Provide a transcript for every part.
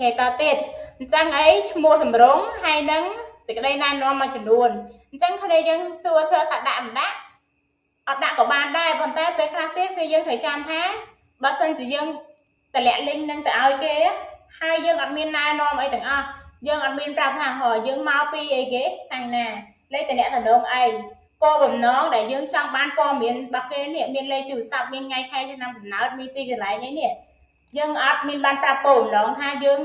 គេតទៀតអញ្ចឹងអីឈ្មោះតម្រងហើយនឹងសេចក្តីណែនាំមួយចំនួនអញ្ចឹងគ្នាយើងសួរឈើថាដាក់មិនដាក់អត់ដាក់ក៏បានដែរប៉ុន្តែពេលខ្លះទៀតគ្នាយើងត្រូវចាំថាបើសិនជាយើងតម្លាក់ link នឹងទៅឲ្យគេហើយយើងអត់មានណែនាំអីទាំងអស់យើងអត់មានប្រាប់ថាហ៎យើងមកពីអីគេខាងណាលេខតំណតំណងអីគោលបំណងដែលយើងចង់បានព័ត៌មានរបស់គេនេះមានលេខទូរស័ព្ទមានថ្ងៃខែឆ្នាំកំណើតមានទីកន្លែងអីនេះយើងអត់មានបានប្រាប់គោលបំណងថាយើង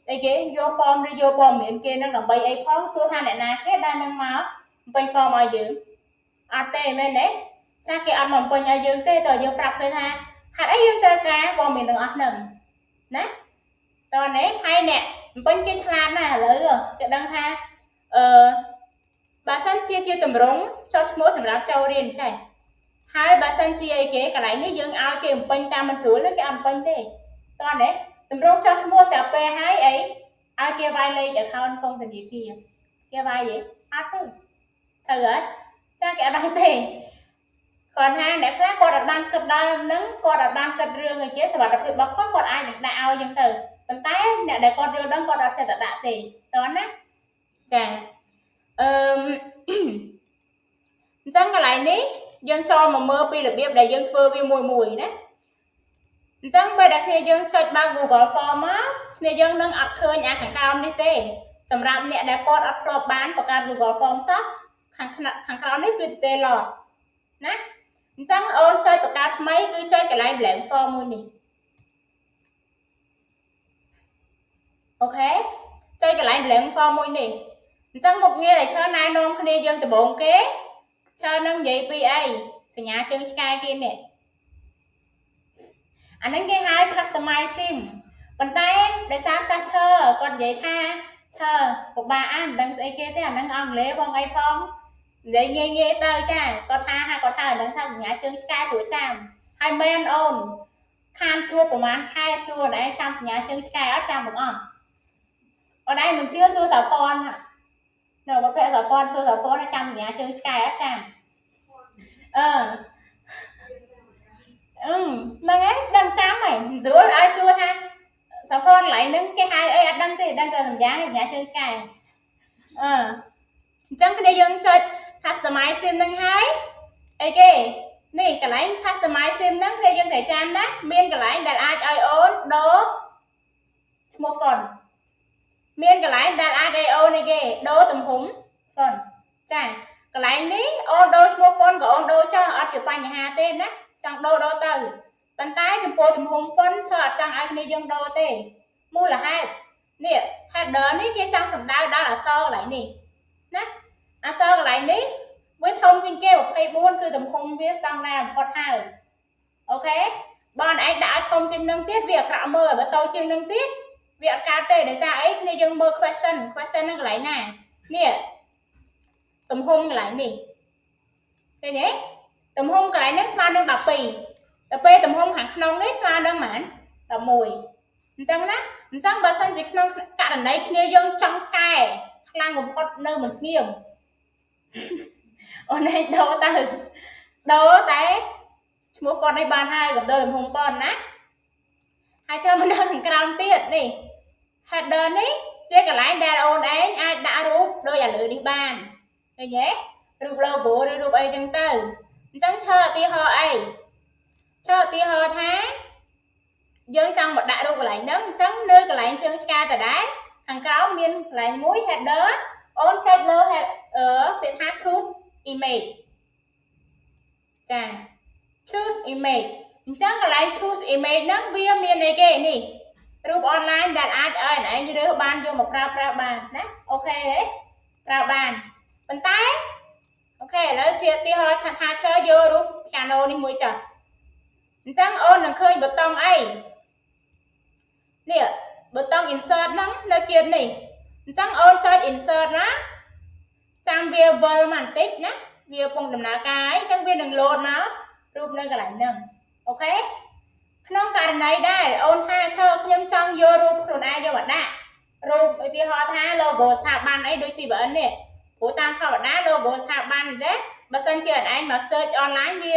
អីគេយក form ឬយកព័ត៌មានគេនឹងដើម្បីអីផងសួរថាអ្នកណាគេដែលនឹងមកបំពេញ form ឲ្យយើងអត់ទេមែនទេចាគេអត់មកបំពេញឲ្យយើងទេតើយើងប្រាប់គេថាហេតុអីយើងត្រូវការព័ត៌មានទាំងអស់ហ្នឹងណាតើនេះហើយអ្នកបំពេញគេឆ្លាតណាស់ឥឡូវគេដឹងថាអឺបើសិនជាជាតម្រងចុះឈ្មោះសម្រាប់ចូលរៀនចេះហើយបើសិនជាអីគេកន្លែងនេះយើងឲ្យគេបំពេញតាមមិនស្រួលគេអត់បំពេញទេតើនេះតម្រងចុះឈ្មោះស្រាប់ពេលហើយអីឲ្យគេវាយលេខ account កុងធនាគារគេវាយទេអត់ទេត្រូវអត់ចាគេអត់ដែរទេគាត់ថាអ្នកខ្លះគាត់អត់បានគិតដល់នឹងគាត់អត់បានគិតរឿងអីគេសុវត្ថិភាពរបស់គាត់គាត់អាចនឹងដាក់ឲ្យចឹងទៅប៉ុន្តែអ្នកដែលគាត់យល់ដឹងគាត់អត់ចេះតែដាក់ទេតើណាចាអឺអញ្ចឹងកន្លែងនេះយើងចូលមកមើលពីរបៀបដែលយើងធ្វើវាមួយមួយណាអញ្ចឹងពេលដែលគ្នាយើងចុចបើក Google Form មកគ្នាយើងនឹងអត់ឃើញអាខាងក្រោមនេះទេសម្រាប់អ្នកដែលគាត់អត់ធ្លាប់បានបង្កើត Google Form សោះខាងខាងក្រោមនេះគឺទេឡតណាអញ្ចឹងអូនចុចបង្កើតថ្មីគឺចុចកន្លែង blank form មួយនេះOK ចុចកន្លែង blank form មួយនេះអញ្ចឹងមុខងារដែលឈើណែនាំគ្នាយើងដំបូងគេឈើនឹងនិយាយពីអីសញ្ញាជើងឆ្កែគេនេះអាហ្នឹងគេហៅ customize theme ប៉ុន្តែដោយសារសាសឈើគាត់និយាយថាឈើពិបាកអាមិនដឹងស្អីគេទេអាហ្នឹងអង់គ្លេសផងអីផងនិយាយងាយងាយទៅចាគាត់ថាហាគាត់ថាអាហ្នឹងថាសញ្ញាជើងឆ្កែស្រួលចាំហើយមែនអូនខានជួបប្រហែលខែសួរណែចាំសញ្ញាជើងឆ្កែអត់ចាំទាំងអស់អូនឯងមិនជឿសួរសាភ័ណ្ឌនៅវត្តភ័ក្រសាភ័ណ្ឌសួរសាភ័ណ្ឌចាំសញ្ញាជើងឆ្កែអត់ចាំអឺអឺហ្នឹងឯងដឹងចាំហ៎ស្រួលឲ្យសួរថាសាភ័ណ្ឌកន្លែងហ្នឹងគេហៅអីអត់ដឹងទេដឹងតែសញ្ញាសញ្ញាជើងឆ្កែអឺអញ្ចឹងគ្នាយើងចុច customize theme ហ្នឹងហើយអីគេនេះកន្លែង customize theme ហ្នឹងគ្នាយើងត្រូវចាំណាមានកន្លែងដែលអាចឲ្យអូនដូរឈ្មោះ font មានកន្លែងដែលអាចឲ្យអូនអីគេដូរទំហំ font ចាកន្លែងនេះអូនដូរឈ្មោះ font ក៏អូនដូរចោះអត់ជាបញ្ហាទេណាចង់ដូរដូរទៅប៉ុន្តែចំពោះទំហំ font ឈើអត់ចង់ឲ្យគ្នាយើងដូរទេមូលហេតុនេះ header នេះគេចង់សំដៅដល់អក្សរកន្លែងនេះណាអក្សរកន្លែងនេះវាធំជាងគេ24គឺទំហំវាស្តង់ដារបំផុតហើយ OK បើឯងដាក់ឲ្យធំជាងនឹងទៀតវាអាក្រក់មើលបើតូចជាងនឹងទៀតវាអត់កើតទេដោយសារអីគ្នាយើងមើល question question ហ្នឹងកន្លែងណានេះទំហំកន្លែងនេះឃើញទេទំហំកន្លែងហ្នឹងស្មើនឹង12ដល់ពេលទំហំខាងក្នុងនេះស្មើនឹងប៉ុន្មាន11អញ្ចឹងណាអញ្ចឹងបើសិនជាក្នុងករណីគ្នាយើងចង់កែខ្លាំងបំផុតនៅមិនស្ងៀមអូនឯងដូរទៅដូរតែឈ្មោះ font នេះបានហើយកុំដូរទំហំ font ណាហើយចូលមកដល់ខាងក្រោមទៀតនេះ header នេះជាកន្លែងដែលអូនឯងអាចដាក់រូបដូចអាលើនេះបានឃើញទេរូប logo ឬរូបអីចឹងទៅអញ្ចឹងឈើឧទាហរណ៍អីឈើឧទាហរណ៍ថាយើងចង់មកដាក់រូបកន្លែងហ្នឹងអញ្ចឹងនៅកន្លែងជើងឆ្កែដដែលខាងក្រោមមានកន្លែងមួយ header អូនចុចលើ អឺពាក្យថា choose image ចា choose image អញ្ចឹងកន្លែង choose image ហ្នឹងវាមានអីគេនេះរូបអនឡាញដែលអាចឲ្យឯងរើសបានយកមកប្រើប្រាស់បានណា OK ទេប្រើបានប៉ុន្តែ OK ឥឡូវជាឧទាហរណ៍ឆាថាឈើយករូប piano នេះមួយចុះអញ្ចឹងអូននឹងឃើញប៊ូតុងអីនេះប៊ូតុង insert ហ្នឹងនៅគៀននេះអញ្ចឹងអូនចុច insert ណាចាំវាវិលមកបន្តិចណាវាកំពុងដំណើរការអញ្ចឹងវានឹង load មករូបនៅកន្លែងហ្នឹង OK ក្នុងករណីដែរអូនថាឈើខ្ញុំចង់យករូបខ្លួនឯងយកមកដាក់រូបឧទាហរណ៍ថា logo ស្ថាប័នអីដូច CBN នេះព្រោះតាមធម្មតា logo ស្ថាប័នអញ្ចឹងបើសិនជាឯងមក search online វា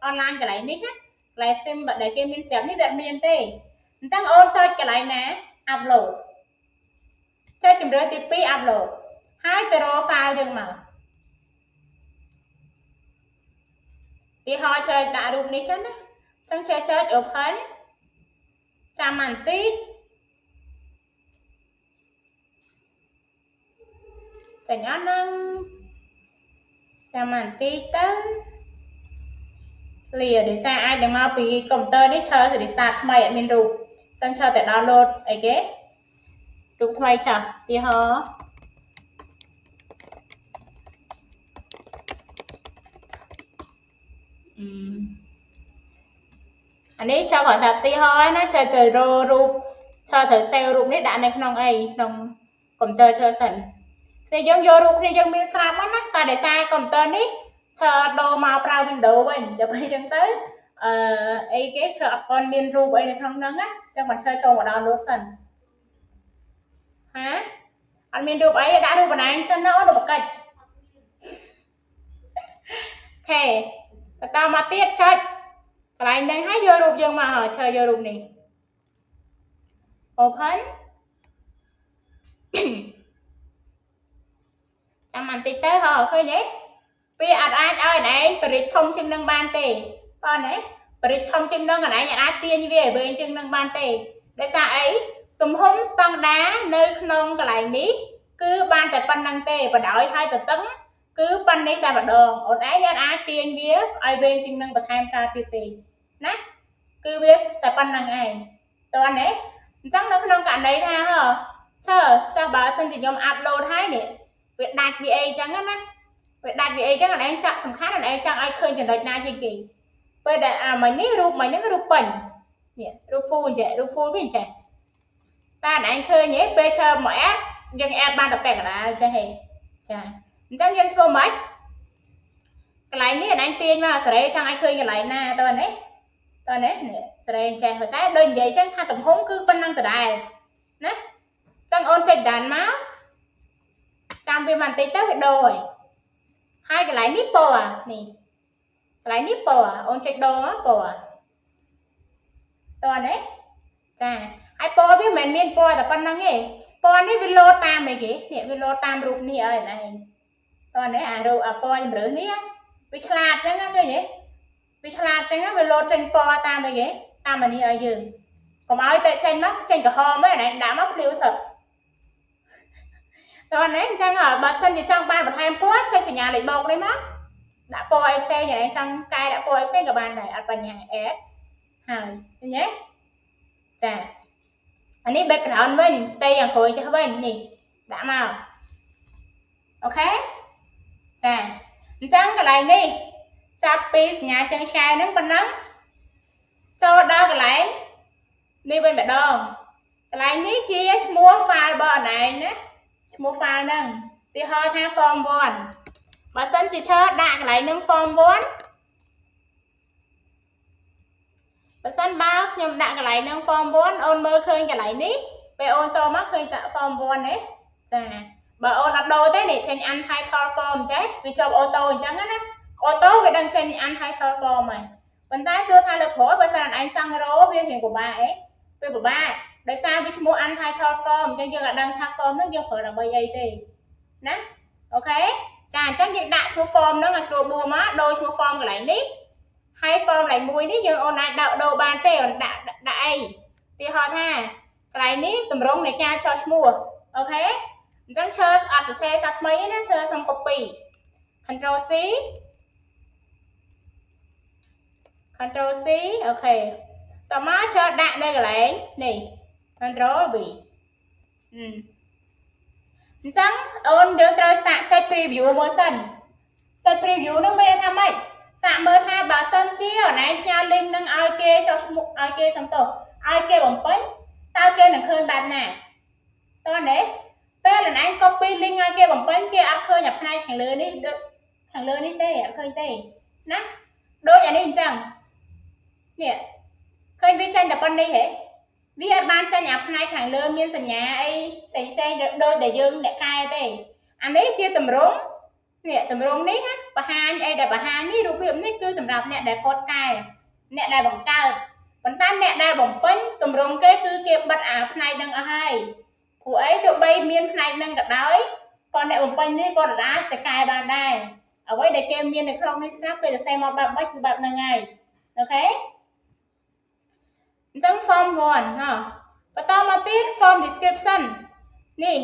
online កន្លែងនេះណាកន្លែង theme ដែលគេមានស្រាប់នេះវាអត់មានទេអញ្ចឹងអូនចុចកន្លែងណា upload ចុចជំរើសទី2 upload ហើយទៅរក file យើងមកទីហោឆ្លើយដាក់រូបនេះចឹងណាចឹងចេះចុច open ចាំបន្តិចចាញ់អត់នឹងចាំបន្តិចទៅ clear ដោយសារអាចនឹងមកពីកុំព្យូទ័រនេះឈើ restart ថ្មីអត់មានរូបចឹងឈើតែ download អីគេរូបថ្មីចាស់ទីហោអានេះឈើគាត់ថាទីហោណាឈើទៅរករូបឈើត្រូវ save រូបនេះដាក់នៅក្នុងអីក្នុងកុំព្យូទ័រឈើសិនគ្នាយើងយករូបគ្នាយើងមានស្រាប់ណាតែដោយសារកុំព្យូទ័រនេះឈើដូរមកប្រើ Windows វិញដល់ពេលអញ្ចឹងទៅអឺអីគេឈើអត់ទាន់មានរូបអីនៅក្នុងហ្នឹងណាអញ្ចឹងបានឈើចូលមក download សិនហាអត់មានរូបអីដាក់រូបបណ្ដាញសិនណាអូនរូបកិច្ច OK បន្តមកទៀតចុចកន្លែងហ្នឹងហើយយករូបយើងមកហើយឈើយករូបនេះ open ចាំបន្តិចទៅហ៎ឃើញទេវាអត់អាចឲ្យឯងបរិចធំជាងនឹងបានទេតោះណាបរិចធំជាងនឹងឯងអាចទាញវាឲ្យវែងជាងនឹងបានទេដោយសារអីទំហំស្តង់ដានៅក្នុងកន្លែងនេះគឺបានតែប៉ុណ្្នឹងទេបដ ாய் ឲ្យទៅតឹងគឺប៉ុណ្នេះតែម្ដងអូនឯងអាចទាញវាឲ្យវែងជាងនឹងបន្ថែមការទៀតទេណាគឺវាតែប៉ុណ្្នឹងឯងតោះណាអញ្ចឹងនៅក្នុងករណីថាហ៎ឈើចាស់បើសិនជាខ្ញុំ upload ហើយនេះវាដាច់វាអីចឹងណាវាដាច់វាអីចឹងអនឯងចាក់សំខាន់អនឯងចង់ឲ្យឃើញចំណុចណាជាងគេពេលដែលអាមិញនេះរូបមិញហ្នឹងរូបពេញនេះរូប full អញ្ចឹងរូប full វាអញ្ចឹងតែអនឯងឃើញទេពេលឈើមក add យើង add បានតែពាក់កណ្ដាលចេះហេចាអញ្ចឹងយើងធ្វើម៉េចកន្លែងនេះអនឯងទាញមកសេរីចង់ឲ្យឃើញកន្លែងណាតើនេះតើនេះនេះសេរីចេះតែដូចនិយាយចឹងថាទំហំគឺប៉ុណ្ណឹងដដែលណាចឹងអូនចុច done មកចាំវាបន្តិចទៅវាដូរហើយហើយកន្លែងនេះពណ៌នេះកន្លែងនេះពណ៌អូនចុចដូរមកពណ៌តើនេះចាហើយពណ៌វាមិនមែនមានពណ៌តែប៉ុណ្្នឹងទេពណ៌នេះវាលោតតាមអីគេនេះវាលោតតាមរូបនេះឲ្យឯងតើនេះអារូបអាពណ៌ជំរឿនេះវាឆ្លាតចឹងណាឃើញទេវាឆ្លាតចឹងវាលោតចេញពណ៌តាមអីគេតាមអានេះឲ្យយើងកុំឲ្យតែចេញមកចេញក្រហមឯងដាក់មកភ្លាវសុទ្ធតោះនេះអញ្ចឹងបើសិនជាចង់បានបន្ថែមពណ៌ចុចសញ្ញាលេខបូកនេះមកដាក់ពណ៌អីផ្សេងយ៉ាងចង់កែដាក់ពណ៌អីផ្សេងក៏បានដែរអត់បញ្ហាអេហើយឃើញទេចាអានេះ background វិញផ្ទៃយ៉ាងក្រោយចេះវិញនេះដាក់មក OK ចាអញ្ចឹងកន្លែងនេះចាប់ពីសញ្ញាជើងឆ្កែហ្នឹងប៉ុណ្ណឹងចូលដល់កន្លែងនេះវិញម្ដងកន្លែងនេះជាឈ្មោះ file របស់អនឯងណាឈ្មោះ file ហ្នឹងទីហោថា form 1បើសិនជាឈើដាក់កន្លែងហ្នឹង form 1បើសិនបើខ្ញុំដាក់កន្លែងហ្នឹង form 1អូនមើលឃើញកន្លែងនេះពេលអូនចូលមកឃើញតា form 1នេះចាបើអូនអត់ដូរទេនេះចេញ untitled form ចេះវាជាប់ auto អញ្ចឹងណា auto វាដឹងចេញ untitled form ហើយប៉ុន្តែសួរថាលើក្រោយបើសិនឯងចង់រកវារៀងពិបាកអីវាពិបាកដោយសារវាឈ្មោះ untitled form អញ្ចឹងយើងអត់ដឹងថា form ហ្នឹងយើងប្រើដើម្បីអីទេណា OK ចាអញ្ចឹងយើងដាក់ឈ្មោះ form ហ្នឹងឲ្យស្រួលបួមកដូរឈ្មោះ form កន្លែងនេះហើយ form កន្លែងមួយនេះយើងអូនអាចដាក់ដូរបានទេអូនដាក់ដាក់អីទីហោថាកន្លែងនេះតម្រង់នៃការចោះឈ្មោះ OK អញ្ចឹងឈើអត់សរសេរសាថ្មីទេណាឈើសុំ copy Control C Control C OK តមកឈើដាក់នៅកន្លែងនេះ Control V អញ្ចឹងអូនយើងត្រូវសាកចុច preview មើលសិនចុច preview នឹងមានន័យថាម៉េចសាកមើលថាបើសិនជាអូនឯងផ្ញើ link នឹងឲ្យគេចុះឈ្មោះឲ្យគេសំទោសឲ្យគេបំពេញតើគេនឹងឃើញបែបណាតើនេះពេលអូនឯង copy link ឲ្យគេបំពេញគេអត់ឃើញអាផ្នែកខាងលើនេះដូចខាងលើនេះទេអត់ឃើញទេណាដូចអានេះអញ្ចឹងនេះឃើញវាចេញតែប៉ុណ្្នេះហ៎វាអត់បានចេញអាផ្នែកខាងលើមានសញ្ញាអីផ្សេងផ្សេងដូចដែលយើងអ្នកកែទេអានេះជាតម្រងនេះតម្រងនេះណាបង្ហាញអីដែលបង្ហាញនេះរូបភាពនេះគឺសម្រាប់អ្នកដែលគាត់កែអ្នកដែលបង្កើតប៉ុន្តែអ្នកដែលបំពេញតម្រងគេគឺគេបិទអាផ្នែកហ្នឹងអស់ហើយព្រោះ ព្រោះអីទោះបីមានផ្នែកហ្នឹងក៏ដោយក៏អ្នកបំពេញនេះក៏អាចទៅកែបានដែរអ្វីដែលគេមាននៅក្នុងនេះស្រាប់គេសរសេរមកបែបម៉េចគឺបែបហ្នឹងហើយ OK អញ្ចឹង form 1ហ៎បន្តមកទៀត form description នេះ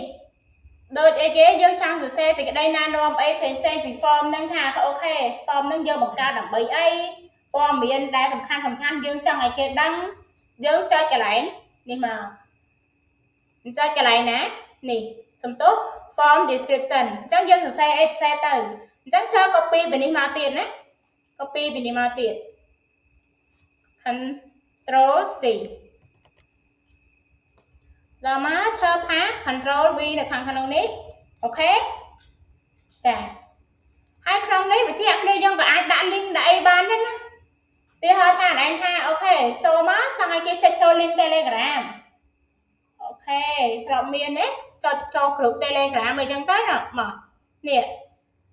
ដូចអីគេយើងចង់សរសេរសេចក្តីណែនាំអីផ្សេងផ្សេងពី form ហ្នឹងថា OK form ហ្នឹងយើងបង្កើតដើម្បីអីព័ត៌មានដែលសំខាន់សំខាន់យើងចង់ឲ្យគេដឹងយើងចុចកន្លែងនេះមកចុចកន្លែងណានេះសំទោស form description អញ្ចឹងយើងសរសេរអីសរសេរទៅអញ្ចឹង cher copy ពីនេះមកទៀតណា copy ពីនេះមកទៀត Control C ដល់មក cher paste Control V នៅខាងក្នុងនេះ OK ចាហើយក្នុងនេះបញ្ជាក់គ្នាយើងក៏អាចដាក់ link ដាក់អីបានដែរណាទីហោថាឯងថា OK ចូលមកចង់ឲ្យគេចុចចូល link Telegram OK ធ្លាប់មានទេចុចចូលក្រុម Telegram អីចឹងទៅមកនេះ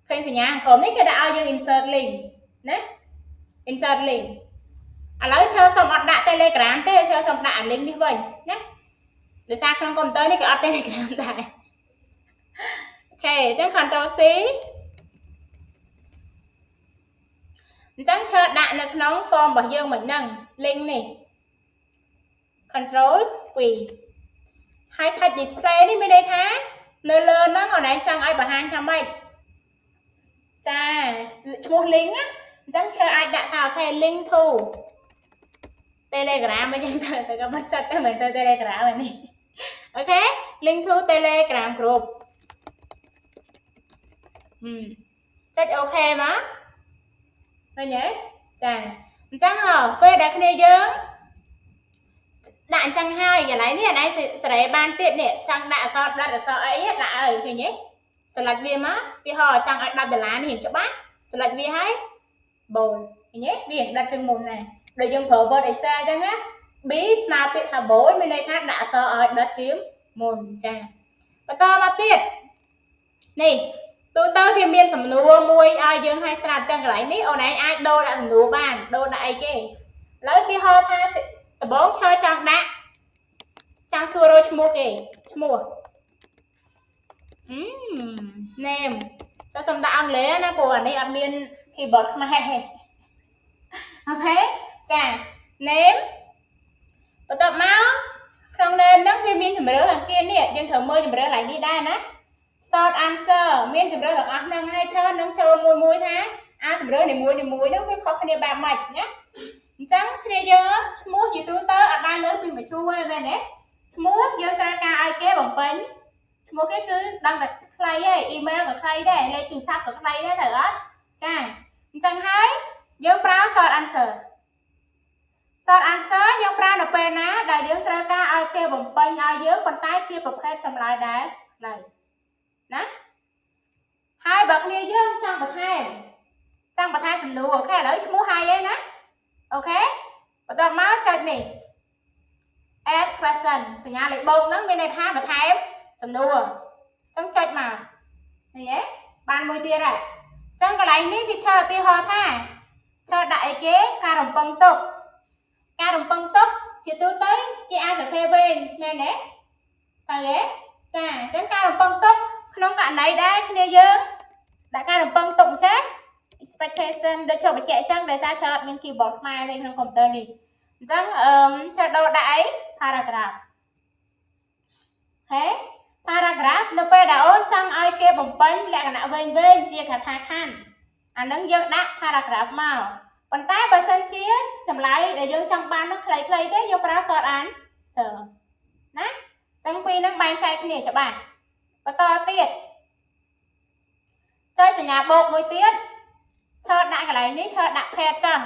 ឃើញសញ្ញាខាងក្រោមនេះគេដាក់ឲ្យយើង insert link ណា insert link ឥឡូវ cher សុំអត់ដាក់ Telegram ទេ cher សុំដាក់អា link នេះវិញណាដោយសារក្នុងកុំព្យូទ័រនេះក៏អត់ Telegram ដែរ OK អញ្ចឹង Ctrl C អញ្ចឹង cher ដាក់នៅក្នុង form របស់យើងមិនហ្នឹង link នេះ Ctrl V ហើយ text display នេះមានន័យថានៅលើហ្នឹងអូនឯងចង់ឲ្យបង្ហាញថាម៉េចចាឈ្មោះ link ណាអញ្ចឹង cher អាចដាក់ថា OK link to Telegram អីចឹងទៅតែក៏បាត់ចិត្តទៅមិនទៅ Telegram ឯនេះ OK link to Telegram group ហឹមចុច OK មកឃើញទេចាអញ្ចឹងហ៎ពេលដែលគ្នាយើងដាក់អញ្ចឹងហើយកន្លែងនេះអនឯងសេរីបានទៀតនេះចង់ដាក់អក្សរដិតអក្សរអីដាក់ឲ្យឃើញទេ select វាមកទីហោចង់ឲ្យ10ដុល្លារនេះរៀងច្បាស់ select វាហើយ bold ឃើញទេវារៀងដិតជាងមុនដែរដូចយើងប្រើ Word Excel អញ្ចឹងណា B ស្មើពាក្យថា bold មានន័យថាដាក់អក្សរឲ្យដិតជាងមុនចាបន្តមកទៀតនេះទូទៅវាមានសំណួរមួយឲ្យយើងឲ្យស្រាប់ចឹងកន្លែងនេះអូនឯងអាចដូរដាក់សំណួរបានដូរដាក់អីគេឥឡូវទីហោថាដំបង cher ចង់ដាក់ចង់សួររកឈ្មោះគេឈ្មោះអឺ name ចុះសុំដាក់អង់គ្លេសណាព្រោះអានេះអត់មាន keyboard ខ្មែរ OK ចា name បន្ទាប់មកក្នុង name ហ្នឹងវាមានជំរឿខាងគៀននេះយើងត្រូវមើលជំរឿកន្លែងនេះដែរណា short answer មានជំរឿទាំងអស់ហ្នឹងហើយ cher នឹងចូលមួយមួយថាអាជំរឿនីមួយនីមួយហ្នឹងវាខុសគ្នាបែបម៉េចណាអញ្ចឹងគ្នាយើងឈ្មោះជាទូទៅអត់បានលើសពីមួយជួរទេមែនទេឈ្មោះយើងត្រូវការឲ្យគេបំពេញឈ្មោះគេគឺដឹងតែខ្លីឯងអ៊ីមែលក៏ខ្លីដែរលេខទូរស័ព្ទក៏ខ្លីដែរត្រូវអត់ចាអញ្ចឹងហើយយើងប្រើ short answer short answer យើងប្រើនៅពេលណាដែលយើងត្រូវការឲ្យគេបំពេញឲ្យយើងប៉ុន្តែជាប្រភេទចម្លើយដែលខ្លីណាហើយបើគ្នាយើងចង់បន្ថែមចង់បន្ថែមសំណួរ OK ឥឡូវឈ្មោះហើយឯណា OK បន្ទាប់មកចុចនេះ add question សញ្ញាលេខបូកហ្នឹងមានន័យថាបន្ថែមសំណួរអញ្ចឹងចុចមកឃើញទេបានមួយទៀតហើយអញ្ចឹងកន្លែងនេះគឺ cher ឧទាហរណ៍ថា cher ដាក់អីគេការរំពឹងទុកការរំពឹងទុកជាទូទៅគេអាចសរសេរវែងមែនទេទៅទេចាអញ្ចឹងការរំពឹងទុកក្នុងករណីដែរគ្នាយើងដាក់ការរំពឹងទុកចេះ expectation ដូច cher បញ្ជាក់អញ្ចឹងដោយសារ cher អត់មាន keyboard ខ្មែរទេក្នុងកុំព្យូទ័រនេះអញ្ចឹងអឺ cher ដូរដាក់អី paragraph ហេ paragraph នៅពេលដែលអូនចង់ឲ្យគេបំពេញលក្ខណៈវែងវែងជាកថាខណ្ឌអានឹងយើងដាក់ paragraph មកប៉ុន្តែបើសិនជាចម្លើយដែលយើងចង់បាននឹងខ្លីៗទេយើងប្រើ short answer ណាអញ្ចឹងពីរនឹងបែងចែកគ្នាច្បាស់បន្តទៀតចុចសញ្ញាបូកមួយទៀត cher ដាក់កន្លែងនេះ cher ដាក់ភេទចុះ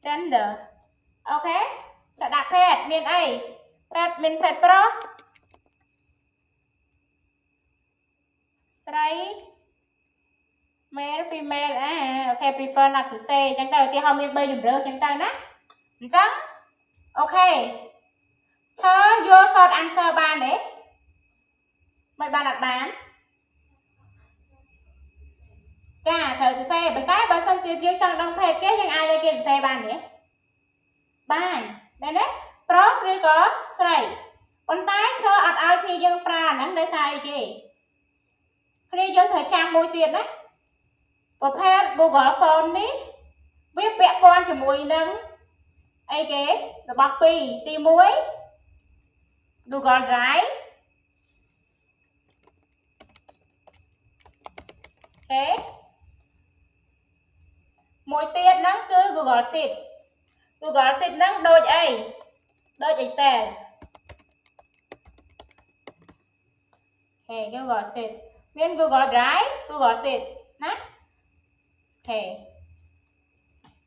gender OK cher ដាក់ភេទមានអីភេទមានភេទប្រុសស្រី male female អា OK prefer not to say អញ្ចឹងទៅឧទាហរណ៍មាន3ជម្រើសអញ្ចឹងទៅណាអញ្ចឹង OK cher យក short answer បានទេមិនបានអត់បានចាត្រូវសរសេរប៉ុន្តែបើសិនជាយើងចង់ដឹងភេទគេយើងអាចឲ្យគេសរសេរបានទេបានមែនទេប្រុសឬក៏ស្រី ប៉ុន្តែឈើអត់ឲ្យគ្នាយើងប្រើអាហ្នឹងដោយសារអីគេគ្នាយើងត្រូវចាំមួយទៀតណាប្រភេទ Google Form នេះវាពាក់ព័ន្ធជាមួយនឹងអីគេរបស់ពីរទី1 Google Drive អូខេមួយទៀតហ្នឹងគឺ Google Sheet Google Sheet ហ្នឹងដូចអីដូច Excel អូខេ Google Sheet មាន Google Drive Google Sheet ណាអូខេ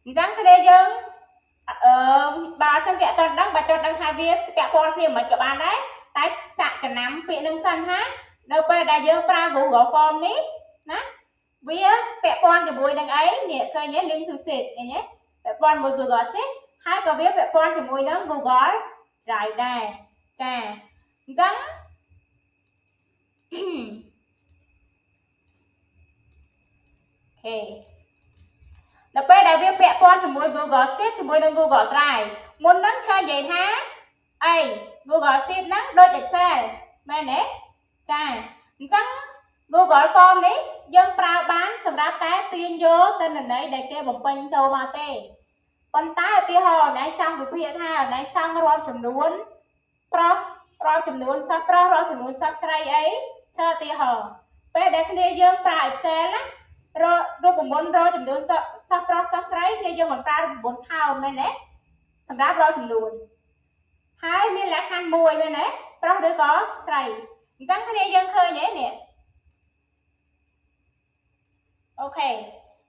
អញ្ចឹងគ្នាយើងអឺបើសិនជាអត់ដឹងបើអត់ដឹងថាវាពាក់ព័ន្ធគ្នាមិនក៏បានដែរតែចាក់ចំណាំពាក្យនឹងសិនថានៅពេលដែលយើងប្រើ Google Form នេះណាវាពាក់ព័ន្ធជាមួយនឹងអីនេះឃើញទេ link to sheet ឃើញទេពាក់ព័ន្ធមួយ Google Sheet ហើយក៏វាពាក់ព័ន្ធជាមួយនឹង Google Drive ដែរចាអញ្ចឹងអូខេដល់ពេលដែលវាពាក់ព័ន្ធជាមួយ Google Sheet ជាមួយនឹង Google Drive មុនហ្នឹងឆើនិយាយថាអី Google Sheet ហ្នឹងដូច Excel មែនទេចាអញ្ចឹង Google Form នេះយើងប្រើបានសម្រាប់តែទាញយកទិន្នន័យដែលគេបំពេញចូលមកទេប៉ុន្តែឧទាហរណ៍ណែចង់វិភាគថាណែចង់រាប់ចំនួនប្រុសរាប់ចំនួនសិស្សប្រុសរាប់ចំនួនសិស្សស្រីអីឆើឧទាហរណ៍ពេលដែលគ្នាយើងប្រើ Excel ណារករូបមន្តរកចំនួនសិស្សប្រុសសិស្សស្រីគ្នាយើងមិនប្រើរូបមន្ត count មែនទេសម្រាប់រកចំនួនហើយមានលក្ខខណ្ឌមួយមែនទេប្រុសឬក៏ស្រីអញ្ចឹងគ្នាយើងឃើញទេនេះអូខេ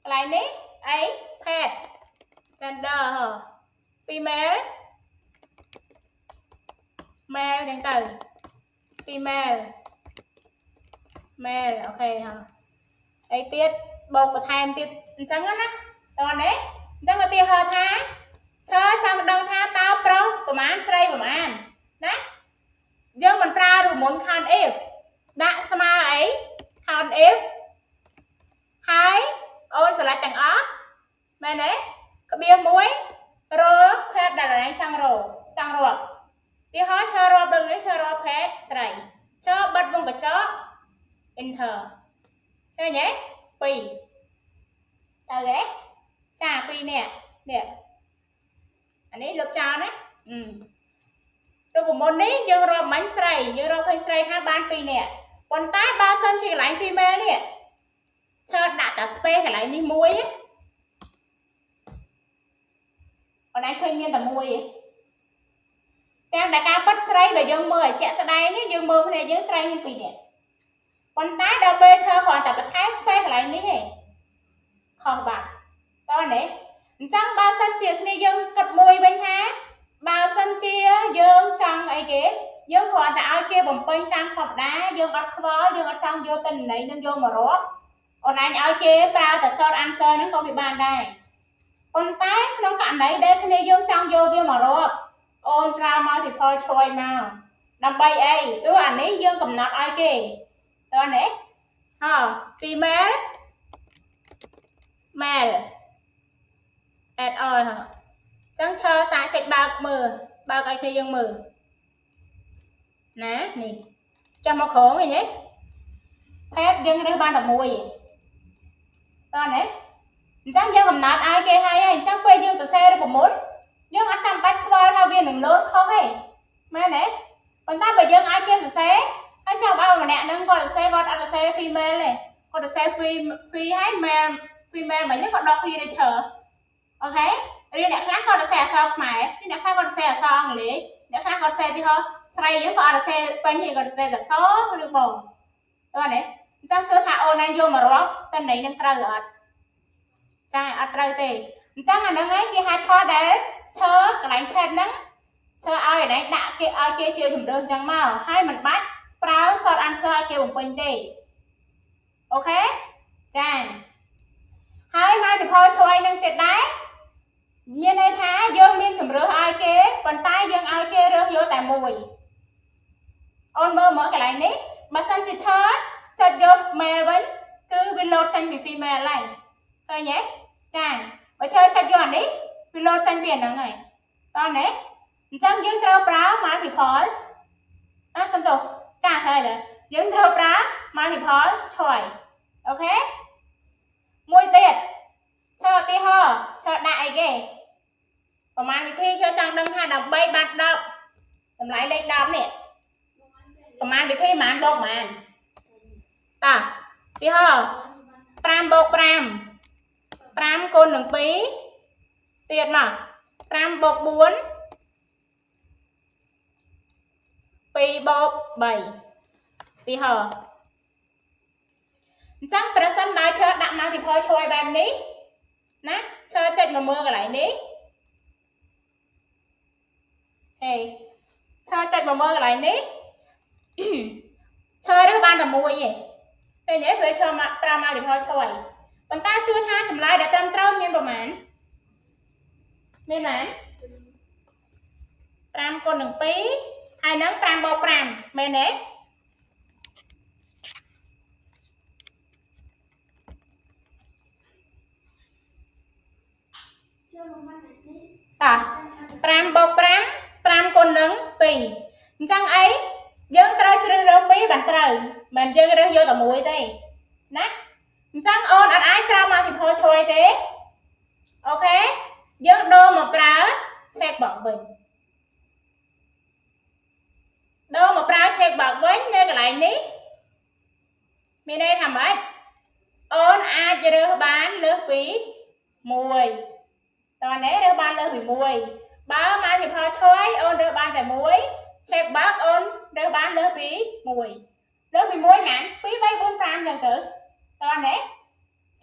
កន្លែងនេះអីភេទ gender ហ៎ female male ចឹងទៅ female male អូខេហ៎អីទៀតបូកបន្ថែមទៀតអញ្ចឹងណាតោះនេះអញ្ចឹងឧទាហរណ៍ថាឆើចង់ដឹងថាតើប្រុសប្រមាណស្រីប្រមាណណាយើងមិនប្រើរូបមន្ត count if ដាក់ស្មើអី count if ហើយអូន select ទាំងអស់មែនទេក្បៀសមួយរកភេទដែលឯងចង់រកចង់រាប់ទីហោឈើរាប់ដឹងនេះឈើរាប់ភេទស្រីឈើបិទវងកញ្ចក់ enter ឃើញទេ2ទៅទេចា2នេះនេះអានេះលុបចោលណាអឺរូបមន្តនេះយើងរាប់មិញស្រីយើងរាប់ឃើញស្រីថាបាន2នាក់ប៉ុន្តែបើសិនជាកន្លែង female នេះឆើដាក់តែ space កន្លែងនេះមួយអូនឯងឃើញមានតែមួយឯងទាំងតែការពិតស្រីបើយើងមើលឲ្យជាក់ស្ដែងនេះយើងមើលគ្នាយើងស្រីមាន2នាក់ប៉ុន្តែដល់ពេលឈើគ្រាន់តែបន្ថែម space កន្លែងនេះឯងខុសបាត់តើនេះអញ្ចឹងបើសិនជាគ្នាយើងគិតមួយវិញថាបើសិនជាយើងចង់អីគេយើងគ្រាន់តែឲ្យគេបំពេញតាមធម្មតាយើងអត់ខ្វល់យើងអត់ចង់យកទិន្នន័យនឹងយកមករាប់អូនឯងឲ្យគេប្រើតែ short answer ហ្នឹងក៏វាបានដែរប៉ុន្តែក្នុងករណីដែលគ្នាយើងចង់យកវាមករាប់អូនប្រើ multiple choice មកដើម្បីអីព្រោះអានេះយើងកំណត់ឲ្យគេតើនេះហ៎ female male at all ហ៎ចឹងឈរសាកចេញបើកមើលបើកឲ្យគ្នាយើងមើលណានេះចាំមកក្រោមឃើញទេភេទយើងរើសបានតែមួយតើនេះអញ្ចឹងយើងកំណត់ឲ្យគេហើយហើយអញ្ចឹងពេលយើងទៅសេរូបមន្តយើងអត់ចាំបាច់ខ្វល់ថាវានឹងលោតខុសទេមែនទេប៉ុន្តែបើយើងឲ្យគេសរសេរហើយចាំឲ្យម្នាក់ហ្នឹងគាត់សរសេរគាត់អត់សរសេរ female ទេគាត់សរសេរ free ហើយ male female មិញហ្នឹងគាត់ដកគ្នានៅឈើអូខេឬអ្នកខ្លះគាត់សរសេរអក្សរខ្មែរឬអ្នកខ្លះគាត់សរសេរអក្សរអង់គ្លេសអ្នកខ្លះគាត់សរសេរទីហោស្រីយើងក៏អត់សរសេរពេញទេគាត់សរសេរតែសឬបងតើនេះអញ្ចឹងសួរថាអូនឯងយកមករាប់តន័យនឹងត្រូវអត់ចាអត់ត្រូវទេអញ្ចឹងអាហ្នឹងឯងជាហេតុផលដែលឈើកន្លែងភេទហ្នឹងឈើឲ្យឯងដាក់គេឲ្យគេជាជំរឿសអញ្ចឹងមកហើយមិនបាច់ប្រើ short answer ឲ្យគេបំពេញទេអូខេចាហើយ multiple choice នឹងទៀតដែរមានន័យថាយើងមានជំរឿសឲ្យគេប៉ុន្តែយើងឲ្យគេរើសយកតែមួយអូនមើលមើលកន្លែងនេះបើសិនជាឈើចុចយក male វិញគឺវាលោតចេញពី female ហើយឃើញទេចាបើឈើចុចយកអានេះវាលោតចេញពីអាហ្នឹងហើយតោះណាអញ្ចឹងយើងត្រូវប្រើ multiple ហើយយើងត្រូវប្រើ multiple choice OK មួយទៀតឈរឧទាហរណ៍ឈរដាក់អីគេប្រហែលវិធីឈរចង់ដឹងថាដើម្បីបាន10តម្លៃលេខ10នេះប្រហែលវិធីប្រហែលបូកប្រហែលតោះឧទាហរណ៍5បូក5 5គុណនឹង2ទៀតមក5បូក4 2បូក3ឧទាហរណ៍អញ្ចឹងប្រសិនបើឈើដាក់ multiple choice បែបនេះណាឈើចុចមកមើលកន្លែងនេះហេឈើចុចមកមើលកន្លែងនេះឈើរើសបានតែមួយទេឃើញទេពេលឈើមកប្រើ multiple choice ប៉ុន្តែសួរថាចម្លើយដែលត្រឹមត្រូវមានប្រមាណមានប៉ុន្មាន5គុណនឹង2ហើយនឹង5បូក5មែនទេតោះ5បូក5 5គុណនឹង2អញ្ចឹងអីយើងត្រូវជ្រើសរើស2បានត្រូវមិនយើងរើសយកតែមួយទេណាអញ្ចឹងអូនអត់អាចប្រើ multiple choice ទេOK យើងដូរមកប្រើ check box វិញដូរមកប្រើ check box វិញនៅកន្លែងនេះមានន័យថាម៉េចអូនអាចរើសបានលើសពី1តើនេះរើសបានលើសពី1បើ multiple choice អូនរើសបានតែ1 check box អូនរើសបានលើសពី1លើសពី1ណា2 3 4 5ចឹងទៅតើនេះ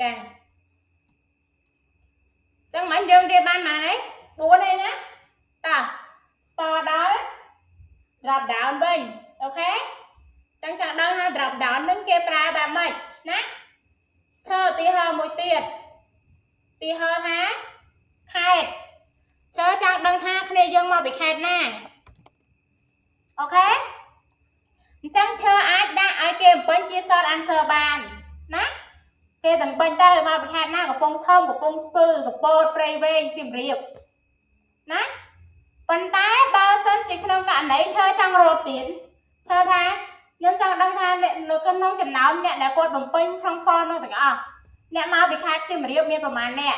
ចាចឹងមិញយើងរៀនបានប៉ុន្មានហើយ4ឯណាតោះតដល់ drop down វិញ OK ចឹងចង់ដឹងថា drop down នឹងគេប្រើបែបម៉េចណាឈើឧទាហរណ៍មួយទៀតឧទាហរណ៍ថាខេត្តឈើចង់ដឹងថាគ្នាយើងមកពីខេត្តណាOK អញ្ចឹងឈើអាចដាក់ឲ្យគេបំពេញជា short answer បានណាគេទាំងពេញទៅមកពីខេត្តណាកំពង់ធំកំពង់ស្ពឺកំពតព្រៃវែងសៀមរាបណាប៉ុន្តែបើសិនជាក្នុងករណីឈើចង់រកទៀតឈើថាខ្ញុំចង់ដឹងថានៅក្នុងចំណោមអ្នកដែលគាត់បំពេញក្នុង form នោះទាំងអស់អ្នកមកពីខេត្តសៀមរាបមានប្រមាណអ្នក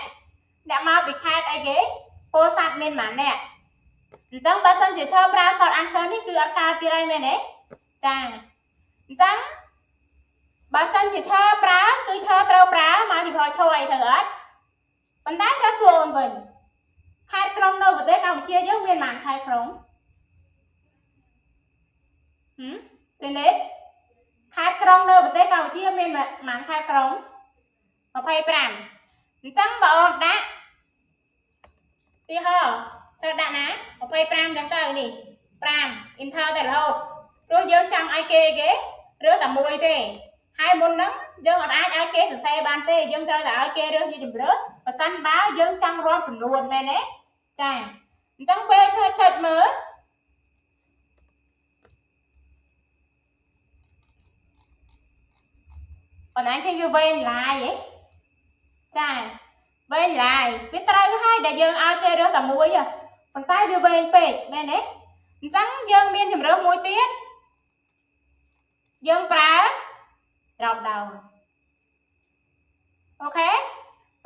អ្នកមកពីខេត្តអីគេពោធិ៍សាត់មានប្រមាណអ្នកអញ្ចឹងបើសិនជាឈើប្រើ short answer នេះគឺអត់កើតទៀតហើយមែនទេចាអញ្ចឹងបើសិនជាឈើប្រើគឺឈើត្រូវប្រើ multiple choice ត្រូវអត់ប៉ុន្តែឈើសួរអូនវិញខេត្តក្រុងនៅប្រទេសកម្ពុជាយើងមានប៉ុន្មានខេត្តក្រុងហឹមសេនេតខេត្តក្រុងនៅប្រទេសកម្ពុជាមានប៉ុន្មានខេត្តក្រុង25អញ្ចឹងបើអូនដាក់ទីហោឈើដាក់ណា25អញ្ចឹងទៅនេះ5 enter ទៅរហូតព្រោះយើងចង់ឲ្យគេគេរើសតែមួយទេហើយមុនហ្នឹងយើងអត់អាចឲ្យគេសរសេរបានទេយើងត្រូវតែឲ្យគេរើសជាជម្រើសបើសិនបើយើងចង់រាប់ចំនួនមែនទេចាអញ្ចឹងពេលឈើចុចមើលអូនឯងឃើញវាវែងឡាយហ៎ចាវែងឡាយវាត្រូវហើយដែលយើងឲ្យគេរើសតែមួយប៉ុន្តែវាវែងពេកមែនទេអញ្ចឹងយើងមានជម្រើសមួយទៀតយើងប្រើ drop down OK